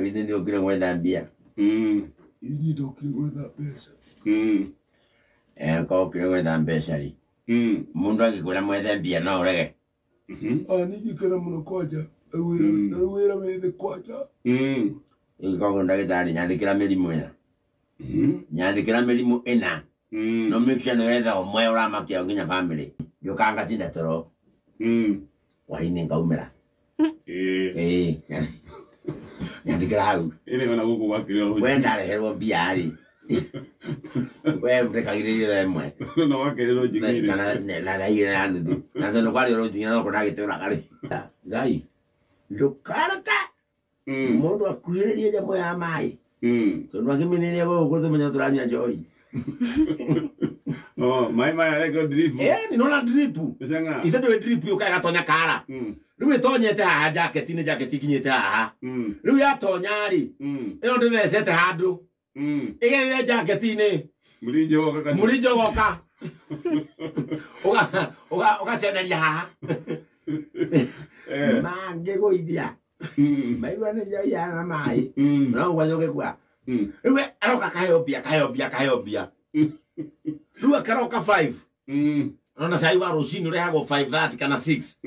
Githĩ ndũkire gwetha mbia? Inyuĩ ndokire gwetha mbeca. Korwo ũkire gwetha mbeca rĩ, mũndũ angĩkwĩra mwethe mbia no ũrege? Niĩ ingĩkena mũno kwanja. Rĩu wĩra rĩu wĩra wĩ thĩ kwanja. Koguo ndagĩtarĩ, nyandĩkĩra mĩrimũ ĩna. Nyandĩkĩra mĩrimũ ĩna. No make sure nĩwetha ũmwe ũramakia nginya family. Ndiũkaga ngatinda toro. Hwaĩ-inĩ ngaumĩra. Ĩĩ. Nyandĩkĩra hau. Ĩrĩ ona gũkũ gwakĩrĩrwo. We ndareherwo mbia rĩ. We ndekagĩrĩria thaa 1. No wakĩrĩrwo njigĩire. Kana na thaa 2 na nuthu. Na tondũ kwarĩ oro nginya no kũndagĩtũraga rĩ. Ngai. Ndũkareke mũndũ akuhĩrĩrie nyamũ ya maĩ. Tondũ akĩmĩnĩria gũkũ tũmenye tũranyua njohi. Oh, maĩ maya reko drip. Ĩĩ, nĩ nona drip. Ĩcang'a. Ithe ndũĩ drip yũkaga ĩgatonya kara. Rĩu ĩtonyete haha jaketi-inĩ, jaketi ikinyĩte haha. Rĩu yatonya rĩ, ĩno ndĩthecete handũ. Ĩgerere jaketi-inĩ. Mũrinjo woka kanua. Mũrinjo woka. Ũgaceneria haha. Mangĩgũithia. Maigua nĩ njohi ya na maĩ. No ũgwanja ũgĩkua. Rĩu we aroka akaheo mbia, akaheo mbia, akaheo mbia. Rĩu akaroka 5. Ona cai wa rũcinĩ ũrehagwo 5:30 kana 6.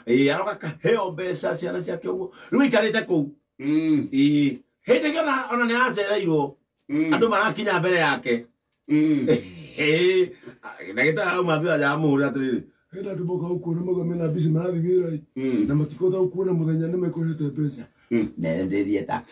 Ĩĩ, aroka akaheo mbeca ciana ciake ũguo. Rĩu aikarĩte kũu. Ĩĩ, hĩndĩ ĩngĩ ona nĩ acereirwo. Andũ marakinya mbere yake. Ĩĩ, ndagĩtarĩ auma thutha ndamũhũrĩra atĩrĩrĩ, Hena andũ mokaga gũkuona mauga mena mbici marathiĩ wĩra-ĩ. Na matikũhota gũkuona mũthenya nĩ mekũrehete mbeca. Nene ndĩthiĩ ta.